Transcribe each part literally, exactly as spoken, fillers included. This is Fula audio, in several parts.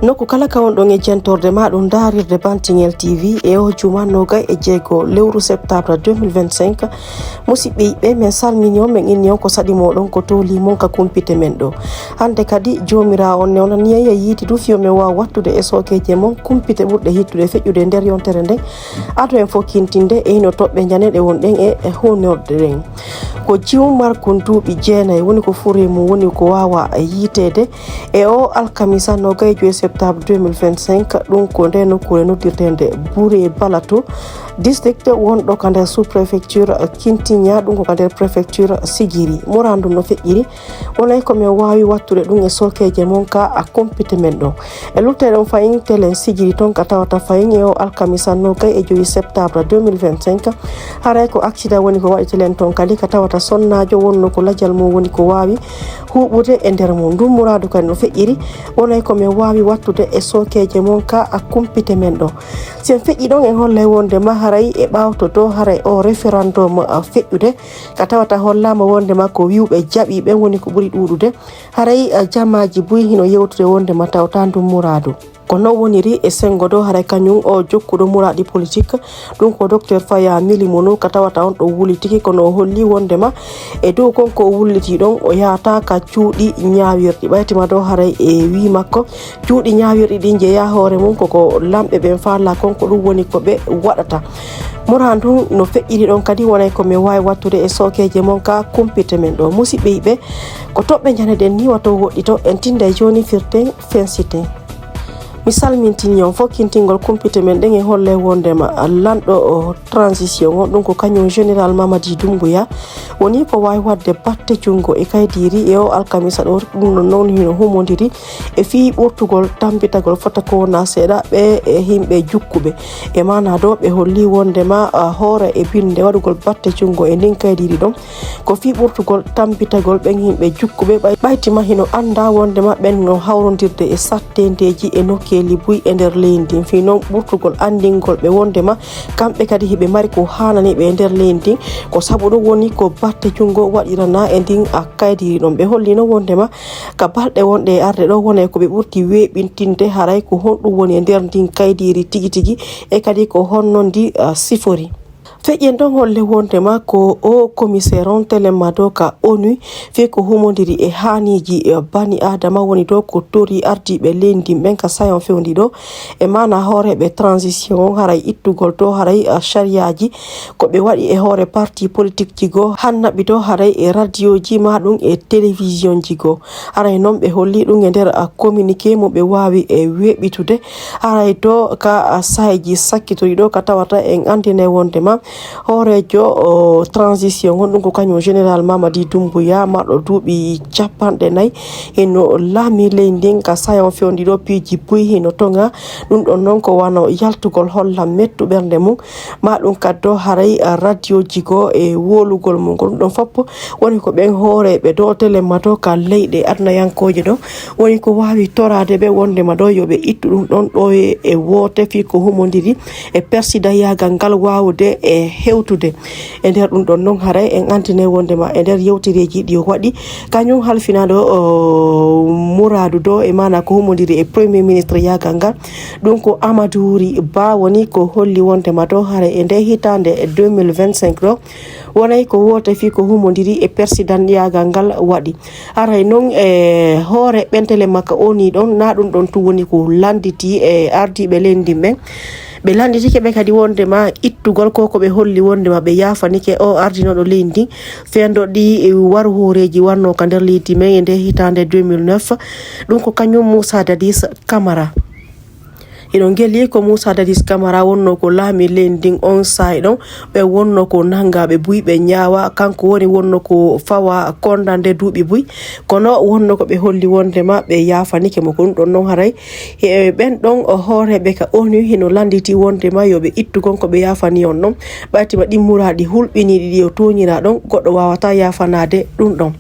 Nokku kala ka wonɗon e jentorde ma ɗum daarirde Bantingel T V e o juma nogay e jeego lewru septembre deux mille vingt-cinq. Musidɓe yiɓɓe, men salmini on, men inni on ko saɗi moɗon ko tooli mon ka kumpite men ɗo. Hannde kadi Joomiraawo on newnani en e yiiti du fiyo men waawa wattude e sookeeje mon kumpite ɓurɗe hittude feƴƴude e nder yontere nden. Ado en fof kintinde e hino toɓɓe njaneɗe wonɗen e, e hunorde ɗen. Ko jiwmarkun duuɓi jeenay woni ko furee mum woni ko waawa yiiteede e o alkamisa nogay joy septembre deux mille vingt-cinq, ɗum ko nde nokkuure noddirteende Bure Balato, district wonɗo ka nder sous-préfecture Kintiña, ɗum ko ka nder préfecture Sigiri. Muradu no feƴƴiri, wonay ko men waawi wattude ɗum e sookeeje mon ka a kumpite men ɗo. E lutte ɗon fayin telen Sigiri ton ka tawata fayin e o alkamisa nogay e joyi septembre deux mille vingt-cinq. Haray ko accident woni ko waɗi telen ton kadi ka tawata sonnaajo wonno ko lajal mum woni ko waawi huuɓude e nder mum. Ndun muradu kadi no feƴƴiri, wonay ko men waawi wattude e sookeeje mon ka a kumpite men ɗo. Si en feƴƴi ɗon, en hollay wonde ma haray e ɓawto to haray o référendum, a, feƴƴude, ka tawata hollaama wonde ma ko wiwɓe jaɓi ɓen woni ko ɓuri ɗuuɗude. Haray, a, jamaaji buy hino yewtude wonde ma tawta ndun muradu. Ko non woniri e sengo ɗo, haray kañum o jokkuɗo muraadi politique, ɗum ko Docteur Faya Milimono, ka tawata on ɗo wulitiki, kono o holli wonde ma e dow kon ko o wulliti ɗon, o yahata ka cuuɗi ñaawirɗi. Ɓaytima ɗo haray e wii makko, cuuɗi ñaawirɗi ɗin jeyaa hoore mum koko lamɓe ɓen faala kon, ko ɗum woni ko ɓe waɗata. Mura ndun no feƴƴiri ɗon kadi, wonay ko men waawi wattude e sookeeje mon ka kumpite men ɗo. Musidɓe yiɓɓe, ko toɓɓe njaneɗen ni wato woɗɗito, en tinday jooni firten fensiten. Mi salmintini on fof kintingol kumpite men ɗen e holle wondema lanɗo o transition on, ɗum ko kañum Général Mamadi Doumbouya, woni ko waawi waɗde batte junngo e kaydiiri e o alkamisa ɗo. Ɗum ɗon noon hino humondiri e fii ɓurtugol tambitagol fota ko wona seeɗa ɓe e yimɓe jukkuɓe. E maanaa ɗo ɓe holli wondema, a, hoore e binnde waɗugol batte junngo e ndin kaydiiri ɗon ko fii ɓurtugol tambitagol ɓen yimɓe jukkuɓe ɓay-, ɓaytima hino anndaa wondema ɓen no hawrondirde e sattendeeji e nokkeeli buy e nder leydi ndin. Fii non ɓurtugol anndingol ɓe wondema kamɓe kadi hiɓe mari ko haanani ɓe e nder leydi ndin. Ko sabu ɗum woni ko batte junngo waɗiranaa e ndin a kaydiiri ɗon. Ɓe hollino wondema ka balɗe wonɗe e arde ɗo wonay ko ɓe ɓurti weeɓintinde haray ko honɗum woni e nder ndin kaydiiri tigi tigi e kadi ko honno ndi, a, sifori. Feƴƴen ɗon holle wondema ko o commissaire on telemma ɗo ka onu fii ko humondiri e haaniiji, e, bani Aadama woni ɗo ko tori ardiiɓe leydi ndin ɓen ka sayon fewndi ɗo. E maanaa hooreeɓe transition on haray ittugol to haray, a, sariyaaji ko ɓe waɗi e hoore parti politique ji goo, hannaɓi to haray e radioji ma ɗum e télévision ji goo. Haray non ɓe holli ɗum e nder, a, communiqué mo ɓe waawi e weeɓitude. Haray to ka, a, saayiji sakkitori ɗo ka tawata en anndinay wondema hooreejo, o, transition on ɗum ko kañum Général Mamadi Doumbouya marɗo duuɓi capanɗe nayi hino laami leydi ndin ka sayon fewndi ɗo piiji buy hino toŋa. Ɗum ɗon non ko wano yaltugol holla mettu ɓernde mum, ma ɗum kaddo haray, a, radioji goo e wolugol mum. Ko ɗum ɗon fof woni ko ɓen hooreeɓe ɗo telemma ɗo ka leyɗe adunayankooje ɗo woni ko waawi toraade ɓe wondema ɗo yo ɓe ittu ɗum ɗon ɗo e, e woote fii ko humondiri e persidayaagal ngal waawude e hewtude. E nder ɗum ɗon non haray en anndinay wondema e nder yewtereeji ɗi o waɗi kañum halfinaaɗo, o, muraadu ɗo e maanaa ko humondiri e premier ministre yaagal ngal, ɗum ko Amadou Ry Ba woni ko holli wondema ɗo haray e nde hitaande e deux mille vingt-cinq ɗo wonay ko woote fii ko humondiri e persidayaagal ngal waɗi. Haray non e hoore ɓentele makka o ni ɗon, na ɗum ɗon tun woni ko lannditi e ardiiɓe leydi ndin ɓen. Ɓe lannditike ɓe kadi wondema ittugol ko ko ɓe holli wondema ɓe yaafanike o ardinooɗo leydi ndin fenndo ɗi, e, waru hooreeji wonno ka nder leydi men e nde hitaande deux mille neuf. Ɗum ko kañum Moussa Dadis Camara. Hiɗon ngelii ko Moussa Dadis Camara wonno ko laami leydi ndin on saa'i ɗon. Ɓe wonno ko nangaaɓe buy, ɓe ñaawa. Kanko woni wonno ko fawa kondande duuɓi buy. Kono wonno ko ɓe holli wondema ɓe yaafanike mo. Ko ɗum ɗon non haray e ɓen ɗon o hooreeɓe ka onu hino lannditi wondema yo ɓe ittu kon ko ɓe yaafani on ɗon. Ɓaytima ɗin muraaɗi hulɓiniiɗi ɗi o tooñiraa ɗon, goɗɗo waawataa yaafanaade ɗum ɗon.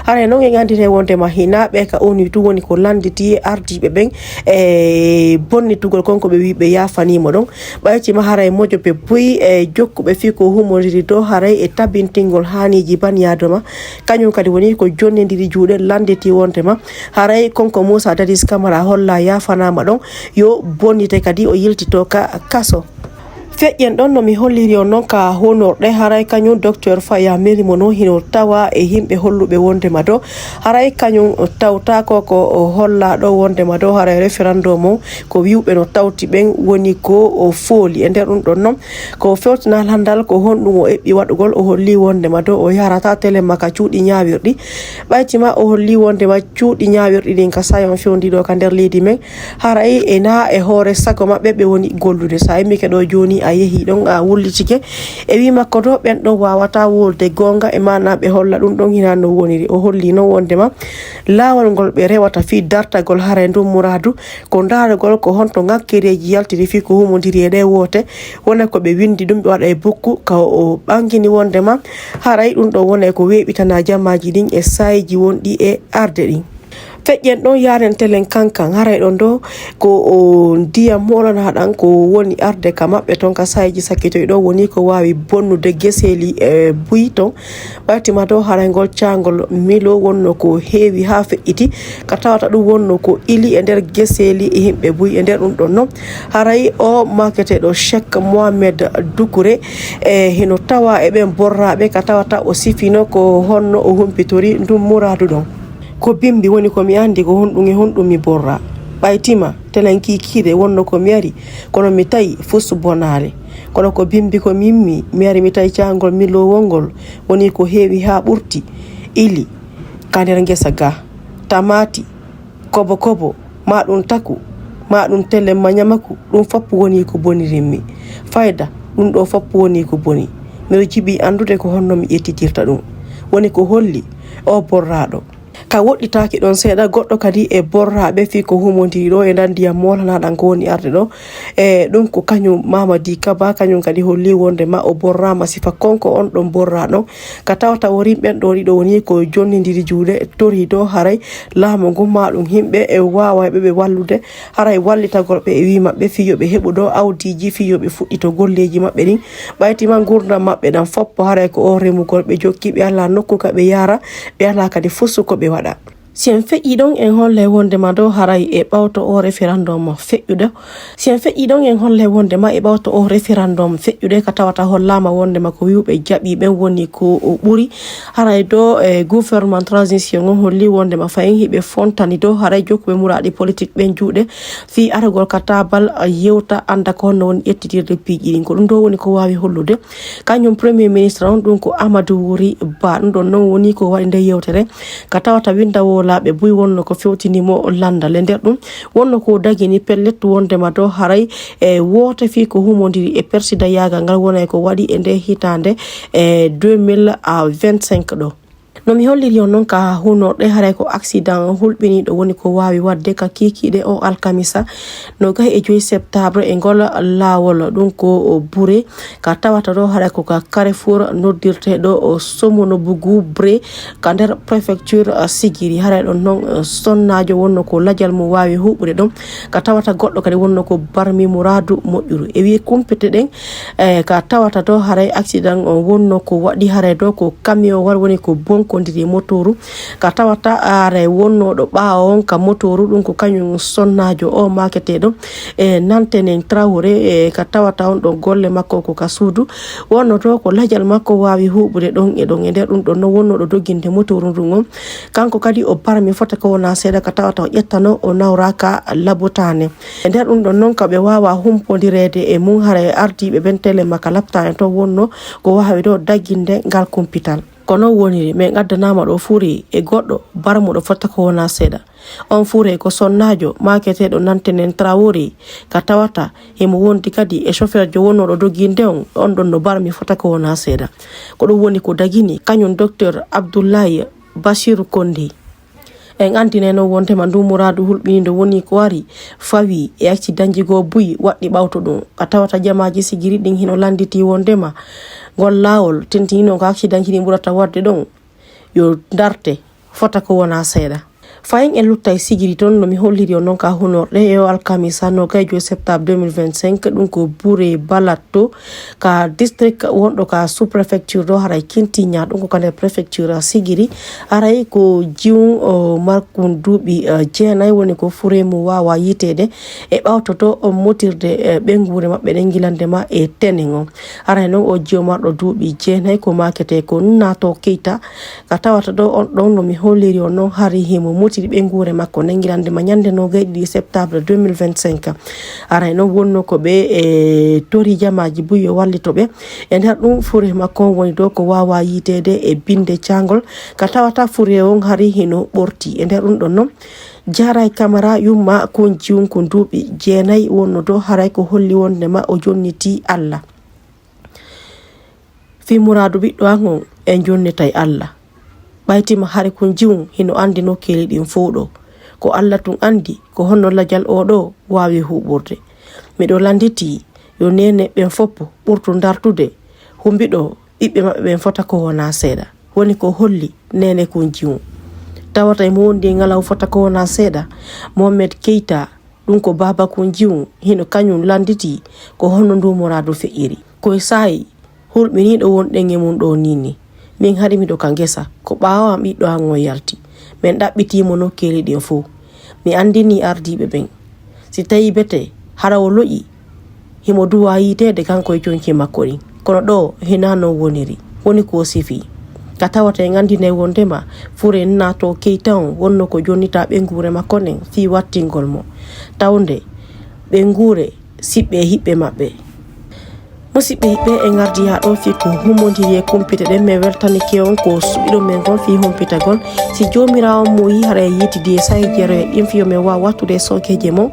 Haray non en anndinay wondema hinaa ɓe ka onu tun woni ko lannditi ardiiɓe ɓen e bonnitugol Kon ko ɓe wi ɓe yaafaniimo ɗon. Ɓaytima haray mojoɓe buy e jokkuɓe fii ko humondiri dow haray e tabintingol haaniiji baniyaadama. Kañum kadi woni ko jonnindiri juuɗe lannditi wondema haray kon ko Moussa Dadis Camara holla yaafanaama ɗon yo bonnite kadi o yiltito ka kaso. Feƴƴen ɗon no mi holliri on non ka hunorɗe haray kañum docteur Faya Merimo non hino tawa e yimɓe holluɓe wondema dow haray kañum tawta ko ko o holla ɗo wondema dow haray référendum on ko wiwɓe no tawti ɓen woni ko o fooli e nder ɗum ɗon non ko fewtina landal ko honɗum o eɓɓi waɗugol o holli wondema dow o yarata télé makka cuuɗi ñaawirɗi ɓaytima o holli wondema cuuɗi ñaawirɗi ɗin ka sayon fewndi ɗo ka nder leydi men haray e na e hoore sago maɓɓe ɓe woni gollude sa immike ɗo jooni a yehi ɗon a wullitike e wi makko to ɓen ɗon wawata wolde gonga e mana ɓe holla ɗum ɗon hina no woniri o holli non wondema laawol ngol ɓe rewata fii dartagol haray ndun muraadu ko ndaarugol ko honto ŋakkereeji yaltiri fii ko humondiri e ɗe woote wona ko ɓe windi ɗum ɓe waɗa e bukku ka o ɓangini wondema haray ɗum ɗon wona e ko weeɓitana jamaaji ɗin e saayiji wonɗi e arde ɗin feƴƴen ɗon yaaren telen kankan haray ɗon ɗo ko o ndiyam molanaɗan ko woni arde ka maɓɓe ton ka saayiji sakkitoy ɗo woni ko waawi bonnude geseeli e buy ton ɓaytima dow haray ngol caangol milo wonno ko heewi haa feƴƴiti ka tawata ɗum wonno ko ili e nder geseeli e yimɓe buy e nder ɗum ɗon non haray o maketeɗo chek mohamed dukure e hino tawa e ɓen borraɓe ka tawata o sifino ko honno o humpitori ndun muradu ɗon ko bimbi woni ko mi andi ko honɗum e honɗum mi borra ɓaytima telen kikiɗe wonno ko mi ari kono mi tawi fus bonaale kono ko bimbi ko mimmi mi ari mi tawi cangol milowol ngol woni ko heewi haa ɓurti ili ka nder ngesa ga tamaati kobo kobo ma ɗum taku ma ɗum telen ma ñamaku ɗum foppu woni ko bonirimmi fayda ɗum ɗo foppu woni ko boni miɗo jiɓi anndude ko honno mi ƴettitirta ɗum woni ko holli o borraɗo ka woɗɗitaaki ɗon seeɗa goɗɗo kadi e borraɓe fii ko humondiri ɗo e ndan ndiyam molanaɗan ko woni arde ɗo e ɗum ko kañum mamadi kaba kañum kadi holli wonde ma o borrama sifa konko on ɗon borra ɗon ka tawata worin ɓen ɗo ɗiɗo woni ko jonnidiri juuɗe tori dow haray laamu ngu ma ɗum yimɓe e waawayɓe ɓe wallude haray wallitagol ɓe e wi maɓɓe fii yo ɓe heɓu ɗo awdiiji fii yo ɓe fuɗɗito golleeji maɓɓe ɗin ɓaytima ngurdam maɓɓe ɗam foppo haray ko o remugol ɓe jokki ɓe ala nokku ka ɓe yara ɓe ala kadi fusu ko ɓe waɗa si en feƴƴi ɗon en hollay wondema ɗo haray e ɓawto o référendum feƴƴuɗo si en feƴƴi ɗon en hollay wondema e ɓawto o référendum feƴƴuɗe ka tawata hollama wondema ko wiwɓe jaɓi ɓen woni ko o ɓuri haray ɗo e gouvernement transition on holli wondema fayin hiɓe fontani ɗo haray jokkuɓe muraɗi politique ɓen juuɗe fii arugol ka tabal yewta anda ko honno woni ƴettitirde piiji ɗin ko ɗum ɗo woni ko wawi hollude kañum premier ministre on ɗum ko amadou wori ba ɗum ɗon noon woni ko waɗi nde yewtere ka tawata winndawolaaɓe buy wonno ko fewtinimo lanndal e nder ɗum wonno ko dagini pellet wondema ɗo haray e woote fii ko humondiri e persidayagal ngal wonay ko waɗi e nde hitaande e deux mille vingt-cinq ɗo no mi holliri on noon ka hunorɗe haray ko accident hulɓiniɗo woni ko waawi waɗde ka kiikiiɗe o alkamisa no gahi e joyi septembre e ngol laawol ɗum ko bure ka tawata ɗo haray ko ka carrefour noddirteɗo o somono bugu bre ka nder préfecture sigiri haray ɗon noon sonnajo wonno ko lajal mo wawi huɓude ɗon ka tawata goɗɗo kadi wonno ko barmi muradu moƴƴuru e wi kumpite ɗen e ka tawata ɗo haray accident on wonno ko waɗi haray ɗo ko camion war woni ko bonkodiri motoru ka tawata haray wonnoɗo ɓawo on ka motoru ɗum ko kañum sonnajo o maketeɗo e nantenen trawre e ka tawata on ɗon golle makko ko ka suudu wonno to ko lajal makko wawi huɓude ɗon e ɗon e nder ɗum ɗon no wonnoɗo dogginde motoru ndun on kanko kadi o barmi fota ko wona seeɗa ka tawata o ƴettano o nawraka labotane e nder ɗum ɗon noon ka ɓe wawa humpodirede e mum hara e ardiɓe ɓen tele maka laptane to wonno ko wawi ɗo dagginde ngal kumpital kono woniri min addanama ɗo furi e goɗɗo barmuɗo fota ko wona seeɗa on fure ko sonnajo maketeɗo nantenen trawori ka tawata himo wondi kadi e chauffeurjo wonnoɗo doginde on on ɗon no barmi fota ko wona seeɗa ko ɗum woni ko dagini kañum docteur abdoullahi basiru kondi en andineno wondema ndu muradu hulɓinindo woni ko ari fawi e acci danjigo buy waɗɗi ɓawto ɗum ka tawata jamaji sigiri ɗin hino landiti wondema ngol lawol tentinino ko acci danjini ɓurata wadde ɗon yo darte fota ko wona seeɗa Fayin en luttay sigiri toon no mi holliri on noon ka hunorɗe e o alkamisa nogayjo septembre deux mille vingt-cinq, ɗum ko Bure Balatto ka district wonɗo ka sous préfecture ɗo haray Kintiña, ɗum ko ka nder préfecture sigiri. Haray ko jiwun o markun duuɓi eh, jeenay woni ko fure mum wawa yiteede e ɓawtoto on motirde eh, ɓeynguure maɓɓe ɗen gilande ma e tenen on. Haray noon o jiwo marɗo duuɓi jeenay ko makete ko Nato Keita ka tawata ɗo on ɗon no mi holliri on noon hari himo mutiri ɓeynguure makko nden gilande ma ñande nogay ɗiɗi septembre deux mille vingt-cinq. Haray noon wonno ko ɓe e tori jamaaji buy yo wallito ɓe e nder ɗum fure makko on woni ɗo ko wawa yiteede e binde caangol ka tawata fure on hari hino ɓorti e nder ɗum ɗon noon. Jaray Kamara yumma kun jiwun kun duuɓi jeenay wonno ɗo haray ko holli wonde ma o jonniti Allah. Fii muraadu ɓiɗɗo an on en jonnitay Alla. Ɓaytima hari kun jiwun hino anndi nokkeeli ɗin fow ɗo. Ko Alla tun anndi ko honno lajal oo ɗoo waawi huuɓurde. Miɗo lannditi yo neene ɓen fow ɓurtu ndartude humbiɗo ɓiɓɓe maɓɓe ɓen fota ko wonaa seeɗa. Woni ko holli neene kun jiwun. Tawata e mo wondi e ngalaw fota ko wonaa seeɗa. Mohamed Keita, ɗum ko baaba kun jiwun, hino kañum lannditi ko honno nduu muraadu feƴƴiri. Ko e saa'i hulɓiniiɗo wonɗen e mun ɗoo nii nii. Min hari miɗo ka ngesa, ko ɓaawo an ɓiɗɗo an on yalti. Men ɗaɓɓitii mo nokkeeli ɗin fow. Mi anndinii ardiiɓe ɓen. Si tawii bete hara o loƴi, himo duwaa yiiteede kanko e conci makko ɗin. Kono ɗoo hinaa non woniri. Woni ko o sifii. Ka tawata en anndinay wonndema fure Nato Keita on wonno ko jonnitaa ɓeynguure makko nden fii wattingol mo. Tawnde ɓeynguure siɓɓe e hiɓɓe maɓɓe. Musiɓɓe hiɓɓe en ngardi haa ɗoo fii ko humondiri e kumpite ɗen, mi weltanike on ko suɓiɗo men kon fii humpitagol. Si Joomiraawo muuyi haray yiitidi e saa'i jeero e ɗin fii yo men waaw wattude e sookeeje mon.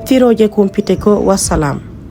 Firooje kumpite ko wassalam.